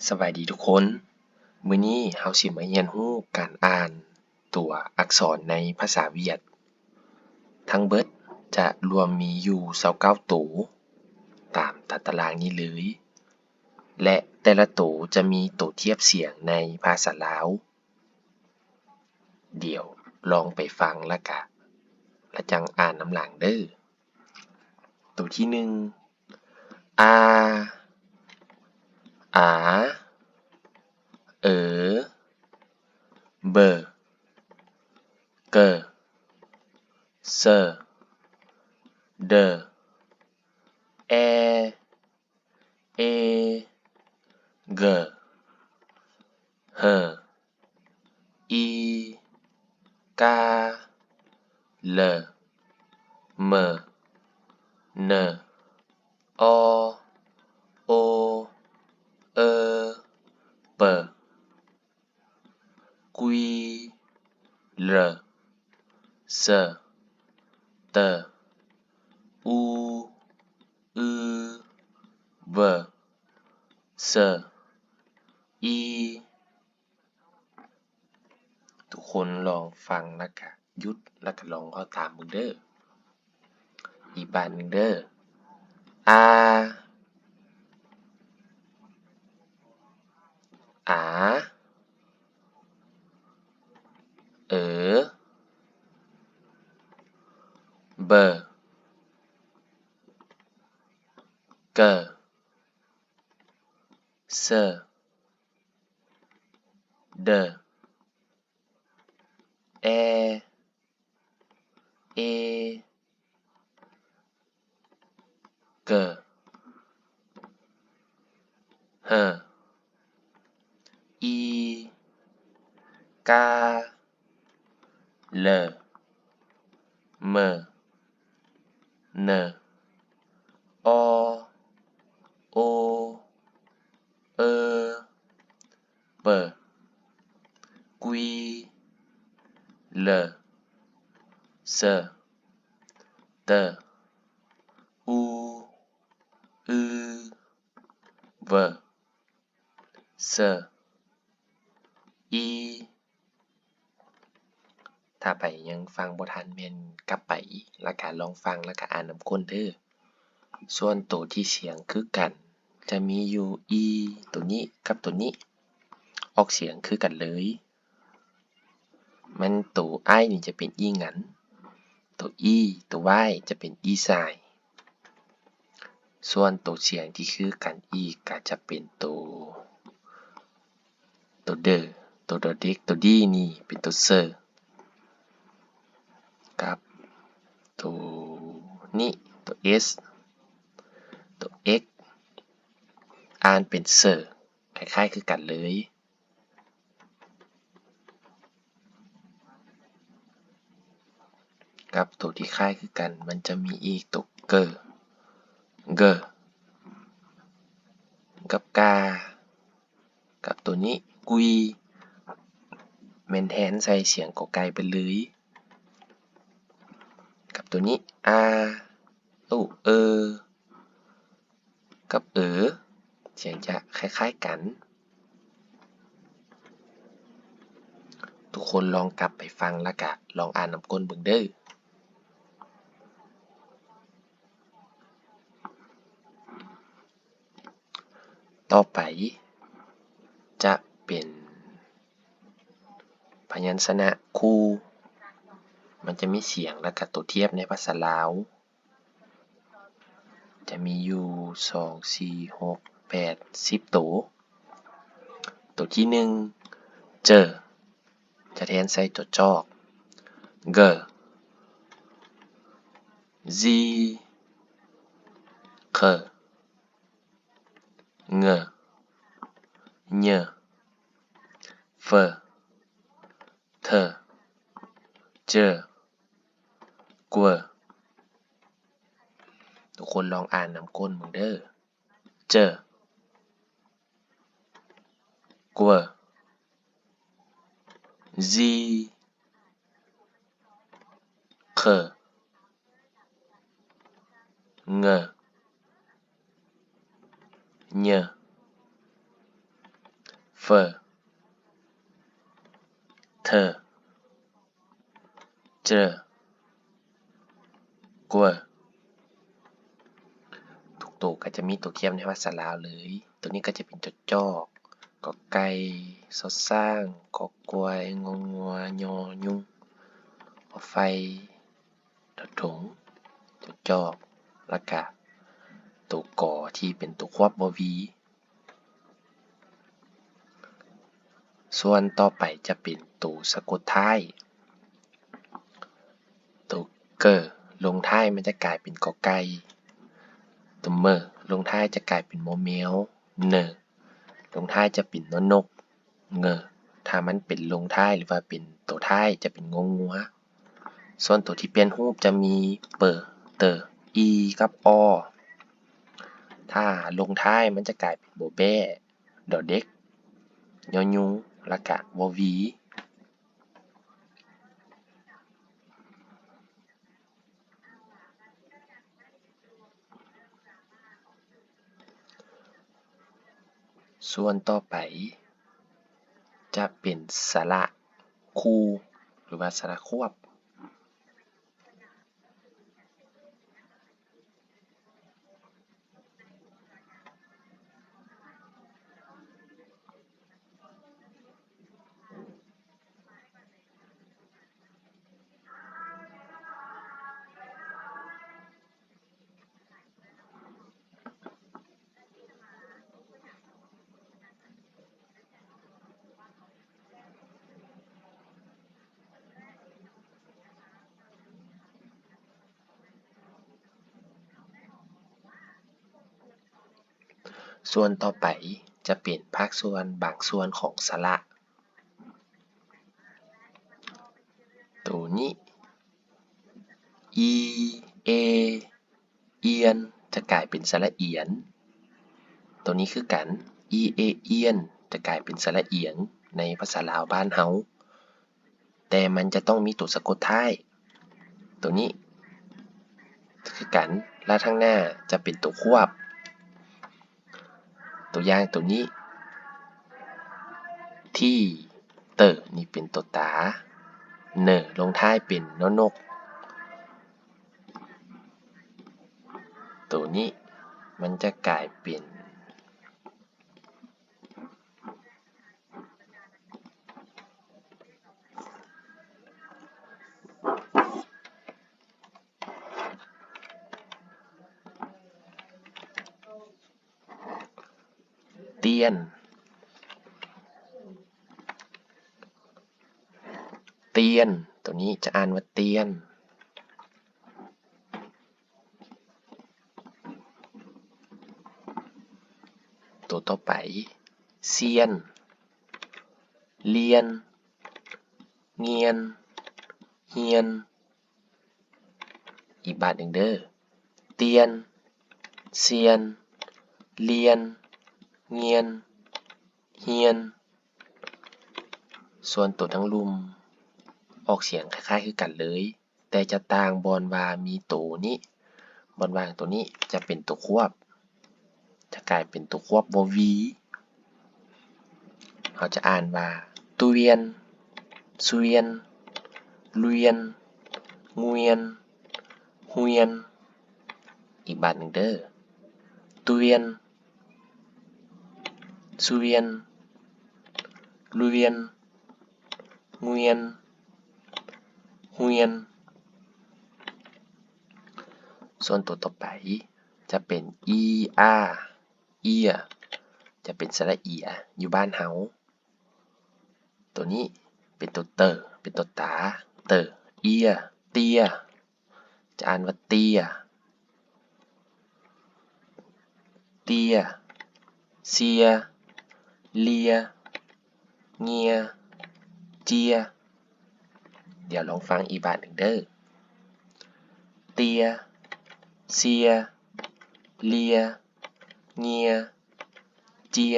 ສະບາຍດີທຸກຄົນ, ມື້ນີ້ເຮົາຊິມາຮຽນຮູ້ການອ່ານຕົວອັກສອນໃນພາສາຫວຽດ. ທັງເບິດຈະລວມມີຢູ່ຊາວເກົ້າໂຕ ຕາມຕາຕະລາງນີ້ເລີຍ ແລະ ແຕ່ລະໂຕຈະມີໂຕທຽບສຽງໃນພາສາລາວ. ດຽວລອງໄປຟັງລະກະ ລະຈັ່ງອ່ານນຳຫຼັງເດີ້. ໂຕທີໜຶ່ງ ອາ ອາ ເອີ ເບີ ເກີ ເຊີ ເດີ ແອ ເອ ເກີ ເຮີ ອີ ກາ ເລີ ເມີ ເນີ ອໍ ໂອ ເອີ ເປີ ກຸຍ ເລີ ເຊີ ເຕີ ອູ ອື ເວີ ເຊີ ອີ. ທຸກຄົນລອງຟັງລະກະຢຸດ ລະກະລອງເວົ້າຕາມເບິ່ງເດີ້. ອີກບາດໜຶ່ງເດີ້. ອາ ອາ ເອີ ເບີ ເກີ ເຊີ ເດີ ແອ ເອ ເກີ ເຮີ ອີ ກາ ເລີ ເມີ ເນີ ອໍ ໂອ ເອີ ເປີ ກຸຍ ເລີ ເຊີ ເຕີ ອູ ອື ເວີ ເຊີ ອີ. ຖ້າໃຜຍັງຟັງບໍ່ທັນແມ່ນກັບໄປ ລະກະລອງຟັງ ລະກະອ່ານນຳກົ້ນເດີ້. ສ່ວນໂຕທີ່ສຽງຄືກັນ ຈະມີຢູ່ ອີ ໂຕນີ້ກັບໂຕນີ້ ອອກສຽງຄືກັນເລີຍ. ແມ່ນໂຕ ອາຍ ນີ້ຈະເປັນ ອີ ງັນ, ໂຕ ອີ ໂຕ ວາຍ ຈະເປັນ ອີ ຊາຍ. ສ່ວນໂຕສຽງທີ່ຄືກັນອີກກະຈະເປັນໂຕ ໂຕ ເດີ ໂຕ ດອເດັກ ໂຕ ດີ ນີ້ເປັນໂຕ ເຊີ ກັບໂຕນີ້ ໂຕ ເອສ ໂຕ ເອັກ ອ່ານເປັນ ເຊີ ຄ້າຍໆຄືກັນເລີຍ. ກັບໂຕທີ່ຄ້າຍຄືກັນ ມັນຈະມີອີກໂຕ ເກີ ເກີ ກັບ ກາ ກັບໂຕນີ້ ກຸຍ ແມ່ນແທນໃສ່ສຽງ ກ ໄກ່ ໄປເລີຍ. ກັບໂຕນີ້ ອາ ໂຕ ເອີ ກັບ ເອີ ສຽງຈະຄ້າຍໆກັນ. ທຸກຄົນລອງກັບໄປຟັງ ລະກະລອງອ່ານນຳກົ້ນເບິ່ງເດີ້. ຕໍ່ໄປຈະເປັນພະຍັນຊະນະຄູ່ ມັນຈະມີສຽງ ລະກະໂຕທຽບໃນພາສາລາວ. ຈະມີຢູ່ ສອງ ສີ່ ຫົກ ແປດ ສິບ ໂຕ. ໂຕທີໜຶ່ງ ເຈີ ຈະແທນໃສ່ຕົວຈອກ ເກີ ຊີ ເຄີ ເງິ ເຍີ ເຟີ ເທີ ເຈີ ກົວ. ທຸກຄົນລອງອ່ານນຳກົ້ນເບິ່ງເດີ້. ເຈີ ກົວ ຊີ ເຄີ ເງິ ເຍີ ເຟີ ເທີ ເຈີ ກົວ ທຸກໂຕກໍຈະມີໂຕຄຽບໃນພາສາລາວເລີຍ. ໂຕນີ້ກໍຈະເປັນ ຈ ຈອກ, ກ ໄກ່, ຊ ຊ້າງ, ຄ ຄວາຍ, ງ ງົວ, ຍ ຍຸງ, ຄ ໄຟ, ດ ດົງ, ຈ ຈອກ ແລ້ວກະໂຕ ກ ທີ່ເປັນໂຕຄວບ ວ ວີ. ສ່ວນຕໍ່ໄປຈະເປັນໂຕສະກົດທ້າຍ. ໂຕ ເກີ ລົງທ້າຍມັນຈະກາຍເປັນ ກ ໄກ່, ໂຕ ເມີ ລົງທ້າຍຈະກາຍເປັນ ມໍແມວ, ເນີ ລົງທ້າຍຈະເປັນ ນໍນົກ, ເງິ ຖ້າມັນເປັນລົງທ້າຍ ຫຼືວ່າເປັນໂຕທ້າຍຈະເປັນ ງົວງົວ. ສ່ວນໂຕທີ່ປ່ຽນຮູບຈະມີ ເປີ ເຕີ ອີ ກັບ ອໍ ຖ້າລົງທ້າຍມັນຈະກາຍເປັນ ບໍ່ແບ້, ດໍເດັກ, ຍໍຍຸງ ແລ້ວກະ ວ ວີ. ສ່ວນຕໍ່ໄປຈະເປັນສະຫຼະຄູ່ ຫຼືວ່າສະຫຼະຄວບ. ສ່ວນຕໍ່ໄປຈະເປັນພາກສ່ວນບາງສ່ວນຂອງສະຫຼະ. ໂຕນີ້ ອີ ເອ ອຽນ ຈະກາຍເປັນສະຫຼະອຽນ. ໂຕນີ້ຄືກັນ ອີ ເອ ອຽນ ຈະກາຍເປັນສະຫຼະອຽງໃນພາສາລາວບ້ານເຮົາ. ແຕ່ມັນຈະຕ້ອງມີໂຕສະກົດທ້າຍ. ໂຕນີ້ຄືກັນ ລະທາງໜ້າຈະເປັນໂຕຄວບ. ຕົວຢ່າງໂຕນີ້ ທີ ເຕີ ນີ້ເປັນໂຕຕາ, ເນີ ລົງທ້າຍເປັນ ນໍນົກ. ໂຕນີ້ມັນຈະກາຍເປັນ ຕຽນ, ຕຽນ, ໂຕນີ້ຈະອ່ານວ່າຕຽນ. ໂຕຕໍ່ໄປ ຊຽນ, ລຽນ, ງຽນ, ຮຽນ. ອີກບາດໜຶ່ງເດີ້ ຕຽນ, ຊຽນ, ລຽນ, ງຽນ, ຮຽນ. ສ່ວນໂຕທາງລຸ່ມອອກສຽງຄ້າຍໆຄືກັນເລີຍ, ແຕ່ຈະຕ່າງບ່ອນວ່າມີໂຕນີ້, ບ່ອນວ່າໂຕນີ້ຈະເປັນໂຕຄວບ, ຈະກາຍເປັນໂຕຄວບ ວ ວີ. ເຮົາຈະອ່ານວ່າ ຕວຽນ, ຊວຽນ, ລວຽນ, ງວຽນ, ຮວຽນ. ອີກບາດໜຶ່ງເດີ້ ຕວຽນ, ຊວຽນ, ລວຽນ, ງວຽນ, ຮວຽນ. ສ່ວນໂຕຕໍ່ໄປຈະເປັນ ອີ ອາ, ເອຍ ຈະເປັນສະຫຼະເອຍຢູ່ບ້ານເຮົາ. ໂຕນີ້ເປັນໂຕເຕີ ເປັນໂຕຕາ, ເຕີ ເອຍ, ເຕຍ ຈະອ່ານວ່າເຕຍ, ເຕຍ, ເຊຍ, ເລຍ, ເງຍ, ເຈຍ. ດຽວລອງຟັງອີກບາດໜຶ່ງເດີ້ ເຕຍ, ເຊຍ, ເລຍ, ເງຍ, ເຈຍ.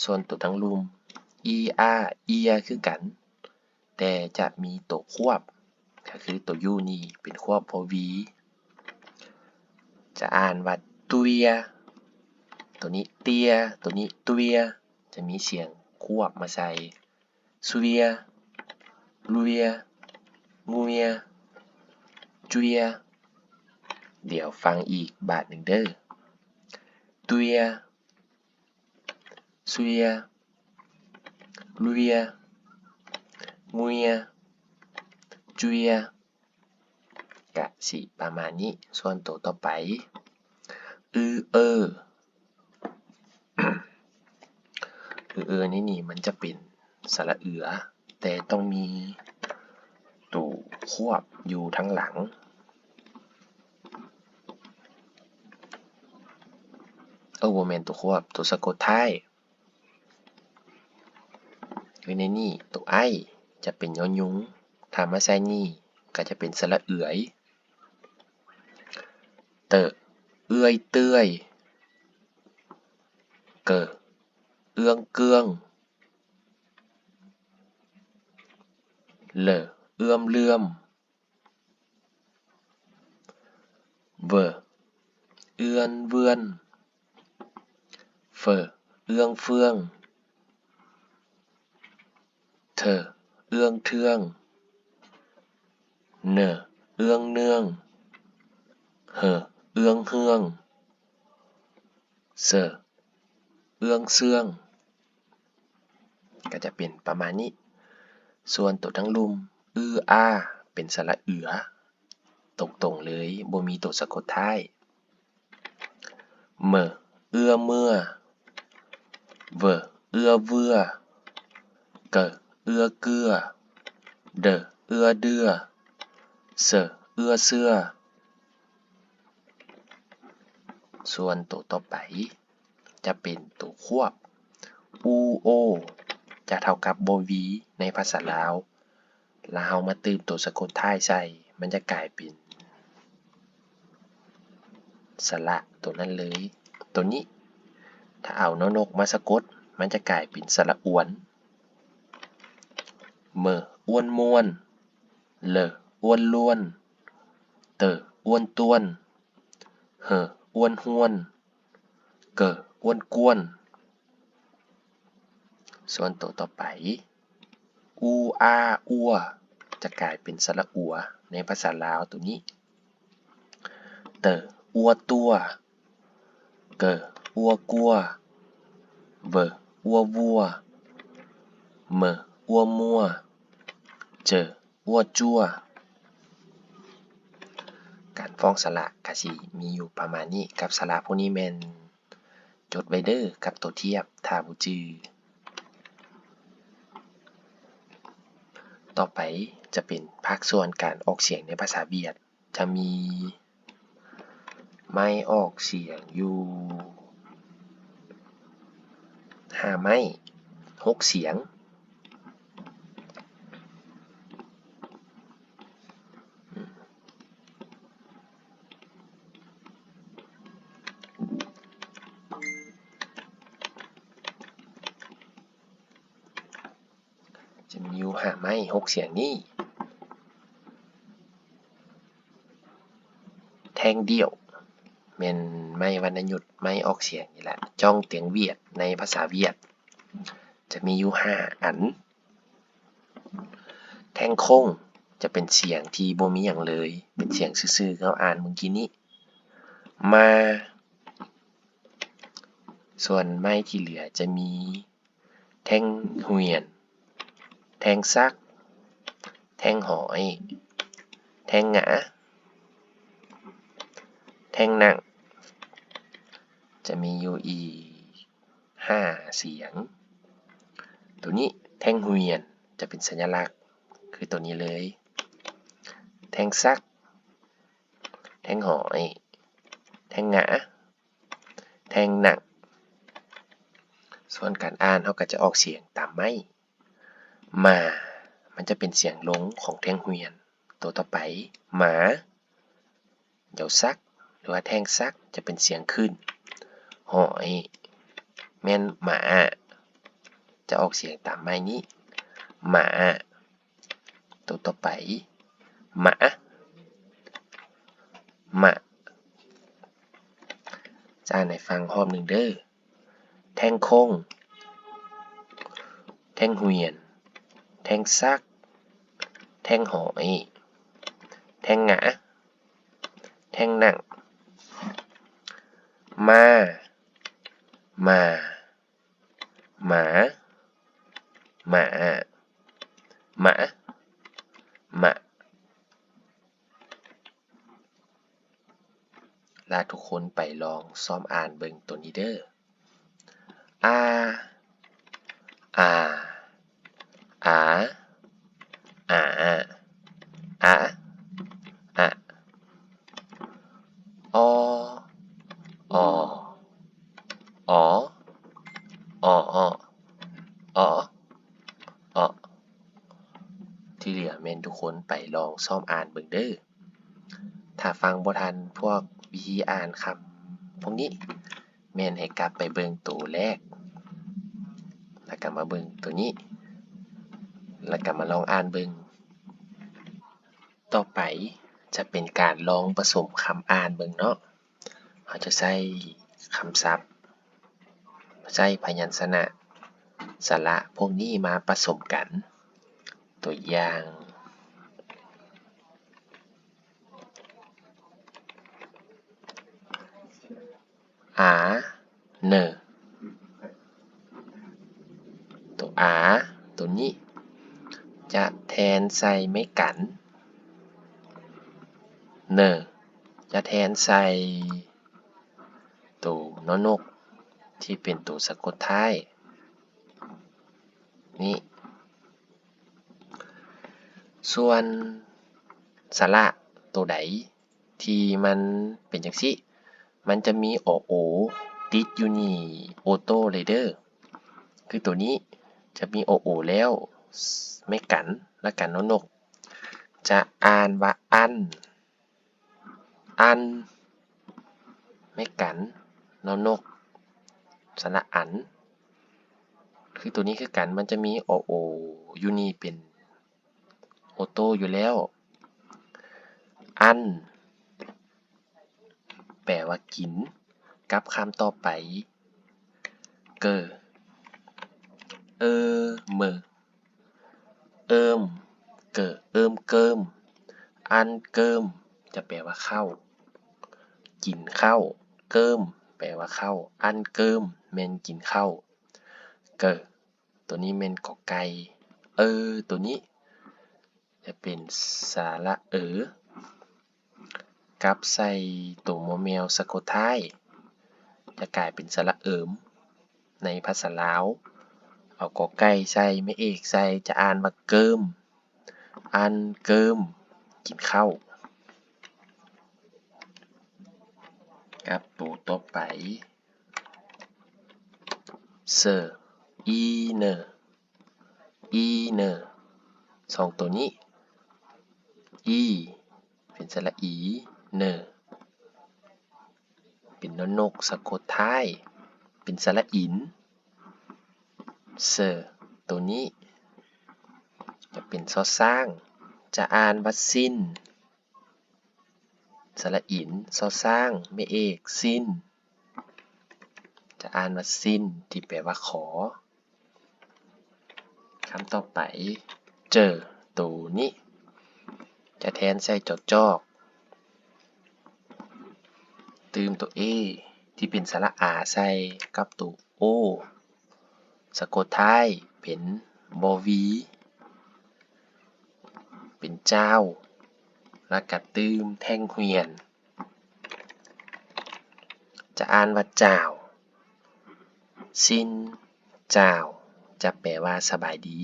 ສ່ວນໂຕທາງລຸ່ມ ອີ ອາ, ເອຍ ຄືກັນ. ແຕ່ຈະມີໂຕຄວບ ກໍຄືໂຕຢູ່ນີ້ເປັນຄວບ ວ ວີ ຈະອ່ານວ່າ ຕວຽ, ຕົວນີ້ເຕ້ຍ ຕົວນີ້ເຕ້ວຍ ຈະມີສຽງຄວບມາໃສ່ ຊວຽ ລວຍ ງວຍ ຈວຽ. ດຽວຟັງອີກບາດໜຶ່ງເດີ້ ເຕ້ຍ ຊວຽ ລວຍ ງວຍ ຈວຽ. ກະຊິປະມານນີ້. ສ່ວນໂຕຕໍ່ໄປ ອື ເອີ ອື ເອີ ໃນນີ້ມັນຈະເປັນສະຫຼະເອືອ ແຕ່ຕ້ອງມີໂຕຄວບຢູ່ທາງຫຼັງ. ເອີ ບໍ່ແມ່ນໂຕຄວບ, ໂຕສະກົດທ້າຍ. ຄືໃນນີ້ໂຕໄອຈະເປັນ ຍໍຍຸງ, ຖ້າມາໃສ່ນີ້ກໍຈະເປັນສະຫຼະເອືອຍ. ເຕີ ເອື້ອຍເຕື້ອຍ, ເກີ ເອື້ອງເກື້ອງ, ເລີ ເອື້ອມເລື່ອມ. ເວີ ເອື້ອນເວືອນ, ເຟີ ເອື້ອງເຟືອງ, ເທີ ເອື້ອງເທືອງ, ເນີ ເອື້ອງເນືອງ, ເຮີ ເອື້ອງເຮືອງ, ເຊີ ເອື້ອງເຊື່ອງ. ກໍຈະເປັນປະມານນີ້. ສ່ວນໂຕທາງລຸ່ມ ອືອາ ເປັນສະຫຼະເອືອ ຕົງໆເລີຍ ບໍ່ມີໂຕສະກົດທ້າຍ. ເມີ ເອື້ອເມື່ອ, ເວີ ເອື້ອເວືອ, ເກີ ເອື້ອເກື້ອ, ເດີ ເອື້ອເດື້ອ, ເຊີ ເອື້ອເຊື່ອ. ສ່ວນໂຕຕໍ່ໄປ ຈະເປັນໂຕຄວບ ອູໂອ ຈະເທົ່າກັບບໍ່ວີໃນພາສາລາວ ແລ້ວເຮົາມາຕື່ມໂຕສະກົດທ້າຍໃສ່ ມັນຈະກາຍເປັນສະຫຼະໂຕນັ້ນເລີຍ. ໂຕນີ້ ຖ້າເອົາ ນ ນົກ ມາສະກົດ ມັນຈະກາຍເປັນສະຫຼະອວນ. ເມີ ອ້ວນມ່ວນ, ເລີ ອ້ວນລ້ວນ, ເຕີ ອ້ວນຕ້ວນ, ເຮີ ອ້ວນຫ້ວນ, ເກີ ອ້ວນກ້ວນ. ສ່ວນໂຕຕໍ່ໄປ ອູອາ ອົວ ຈະກາຍເປັນສະຫຼະອົວໃນພາສາລາວໂຕນີ້. ເຕີ ອົວຕົວ, ເກີ ອົວກົວ, ເວີ ອົວວັວ, ເມີ ອົວມົວ, ເຈີ ອົວຈົວ. ການຟ້ອງສະຫຼະກະຊິມີຢູ່ປະມານນີ້ ກັບສະຫຼະພວກນີ້ແມ່ນຈົດໄວ້ເດີ້ກັບໂຕທຽບ ຖ້າບໍ່ຈື່. ຕໍ່ໄປຈະເປັນພາກສ່ວນການອອກສຽງໃນພາສາຫວຽດ ຈະມີໄມ້ອອກສຽງຢູ່ຫ້າໄມ້ ຫົກສຽງ. ຈະມີຢູ່ຫ້າໄມ້ ຫົກສຽງນີ້. ແທ່ງດ່ຽວ ແມ່ນໄມ້ວັນນະຍຸດ ໄມ້ອອກສຽງນີ້ແຫຼະ ຈ້ອງຕຽງຫວຽດ ໃນພາສາຫວຽດ ຈະມີຢູ່ຫ້າອັນ. ແທ່ງໂຄ້ງ ຈະເປັນສຽງທີ່ບໍ່ມີຫຍັງເລີຍ ເປັນສຽງຊື່ໆ ເຮົາອ່ານເມື່ອກີ້ນີ້ ມາ. ສ່ວນໄມ້ທີ່ເຫຼືອຈະມີ ແທ່ງຫວຽນ, ແທ່ງສັກ, ແທ່ງຫອຍ, ແທ່ງຫງາ, ແທ່ງນັ່ງ ຈະມີຢູ່ອີກຫ້າສຽງ. ໂຕນີ້ແທ່ງຫວຽນຈະເປັນສັນຍະລັກ ຄືໂຕນີ້ເລີຍ ແທ່ງສັກ, ແທ່ງຫອຍ, ແທ່ງຫງາ, ແທ່ງນັ່ງ. ສ່ວນການອ່ານ ເຮົາກໍຈະອອກສຽງຕາມໄມ້. ໝາ ມັນຈະເປັນສຽງລົງຂອງແທ່ງຫວຽນ. ໂຕຕໍ່ໄປ ໝາ. ດຽວສັກ ຫຼືວ່າແທ່ງສັກ ຈະເປັນສຽງຂຶ້ນ. ຫອຍ ແມ່ນໝາ. ຈະອອກສຽງຕາມໄມ້ນີ້ ໝາ. ໂຕຕໍ່ໄປ ໝາ ໝາ. ຈະອ່ານໃຫ້ຟັງຮອບໜຶ່ງເດີ້. ແທ່ງຄົງ, ແທ່ງຫວຽນ, ແທ່ງສັກ, ແທ່ງຫອຍ, ແທ່ງຫງາ, ແທ່ງໜັງ, ມ້າ, ໝາ, ໝາ, ໝາ, ໝາ, ໝາ. ລະທຸກຄົນໄປລອງຊ້ອມອ່ານເບິ່ງໂຕນີ້ເດີ້. ອາ, ອາ, ອາ, ອາ, ອາ, ອາ, ອໍ, ອໍ, ອໍ, ອໍ, ອໍ, ອໍ. ທີ່ເຫຼືອແມ່ນທຸກຄົນໄປລອງຊ້ອມອ່ານເບິ່ງເດີ້. ຖ້າຟັງບໍ່ທັນພວກວິທີອ່ານຄຳພວກນີ້ ແມ່ນໃຫ້ກັບໄປເບິ່ງໂຕແລກ ແລ້ວກໍມາເບິ່ງໂຕນີ້ ແລ້ວກໍມາລອງອ່ານເບິ່ງ. ຕໍ່ໄປຈະເປັນການລອງປະສົມຄຳອ່ານເບິ່ງເນາະ. ເຮົາຈະໃຊ້ຄຳສັບ ໃຊ້ພະຍັນຊະນະ ສະຫຼະພວກນີ້ມາປະສົມກັນ. ຕົວຢ່າງ ອາ ເນີ ໂຕອາໂຕນີ້ຈະແທນໃສ່ໄມ້ກັນ, ເນີ ຈະແທນໃສ່ໂຕ ນ ນົກ ທີ່ເປັນໂຕສະກົດທ້າຍນີ້. ສ່ວນສະຫຼະໂຕໃດທີ່ມັນເປັນຈັ່ງຊີ້ ມັນຈະມີ ອ ໂອ ຕິດຢູ່ນີ້ໂອໂຕ້ເລີຍເດີ້. ຄືໂຕນີ້ຈະມີ ອ ໂອ ແລ້ວ ໄມ້ກັນ ແລ້ວກະ ນ ນົກ ຈະອ່ານວ່າ ອັນ ອັນ ໄມ້ກັນ ນ ນົກ ສະຫຼະອັນ. ຄືໂຕນີ້ຄືກັນ ມັນຈະມີ ອ ໂອ ຢູ່ນີ້ເປັນໂອໂຕ້ຢູ່ແລ້ວ. ອັນ ແປວ່າກິນ. ກັບຄຳຕໍ່ໄປ ເກີ ເອີ ເມີ ເອີມ ເກີ ເອີມ ເກີມ. ອັນເກີມ ຈະແປວ່າເຂົ້າ ກິນເຂົ້າ, ເກີມ ແປວ່າເຂົ້າ, ອັນເກີມ ແມ່ນກິນເຂົ້າ. ເກີ ໂຕນີ້ແມ່ນ ກ ໄກ່, ເອີ ໂຕນີ້ຈະເປັນ ສະຫຼະເອີ ກັບໃສ່ໂຕ ມ ແມວ ສະກົດທ້າຍ ຈະກາຍເປັນ ສະຫຼະເອີມ. ໃນພາສາລາວ ເອົາ ກ ໄກ່ ໃສ່ ແມ່ເອກ ໃສ່ ຈະອ່ານວ່າ ເກີມ, ອັນເກີມ ກິນເຂົ້າ. ກັບໂຕຕໍ່ໄປ ເຊີ ອີ ເນີ ອີ ເນີ. ສອງໂຕນີ້ ອີ ເປັນສະຫຼະອີ, ເນີ ເປັນ ນ ນົກ ສະກົດທ້າຍ ເປັນ ສະຫຼະອິນ. ເຊີ ໂຕນີ້ຈະເປັນ ຊ ຊ້າງ ຈະອ່ານວ່າ ຊິນ, ສະຫຼະອິນ ຊ ຊ້າງ ແມ່ເອກ ຊິນ ຈະອ່ານວ່າ ຊິນ ທີ່ແປວ່າ ຂໍ. ຄຳຕໍ່ໄປ ເຈີ ໂຕນີ້ຈະແທນໃສ່ ຈ ຈອກ ຕື່ມໂຕ ເອ ທີ່ເປັນ ສະຫຼະອາ ໃສ່ກັບໂຕ ໂອ ສະກົດທ້າຍເປັນ ວ ວີ ເປັນ ຈາວ ແລ້ວກະຕື່ມແທ່ງຫວຽນ ຈະອ່ານວ່າ ຈາວ, ຊິນ ຈາວ ຈະແປວ່າ ສະບາຍດີ.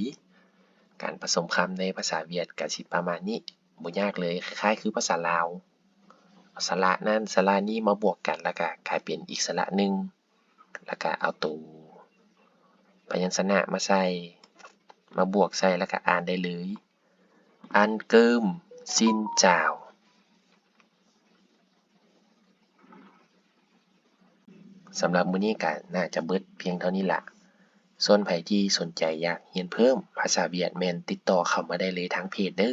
ການປະສົມຄຳໃນພາສາຫວຽດກະຊິປະມານນີ້ ບໍ່ຍາກເລີຍ, ຄ້າຍໆຄືພາສາລາວ. ເອົາສະຫຼະນັ້ນ ສະຫຼະນີ້ມາບວກກັນ ແລ້ວກະກາຍເປັນອີກສະຫຼະໜຶ່ງ ແລ້ວກະເອົາໂຕພະຍັນຊະນະມາໃສ່ ມາບວກໃສ່ ແລ້ວກະອ່ານໄດ້ເລີຍ ອັນເກີມ ຊິນ ຈາວ. ສຳລັບມື້ນີ້ກະໜ້າຈະເບິດພຽງເທົ່ານີ້ລະ. ສ່ວນໃຜທີ່ສົນໃຈຢາກຮຽນເພີ່ມພາສາຫວຽດ ແມ່ນຕິດຕໍ່ເຂົ້າມາໄດ້ເລີຍທາງເພຈເດີ້.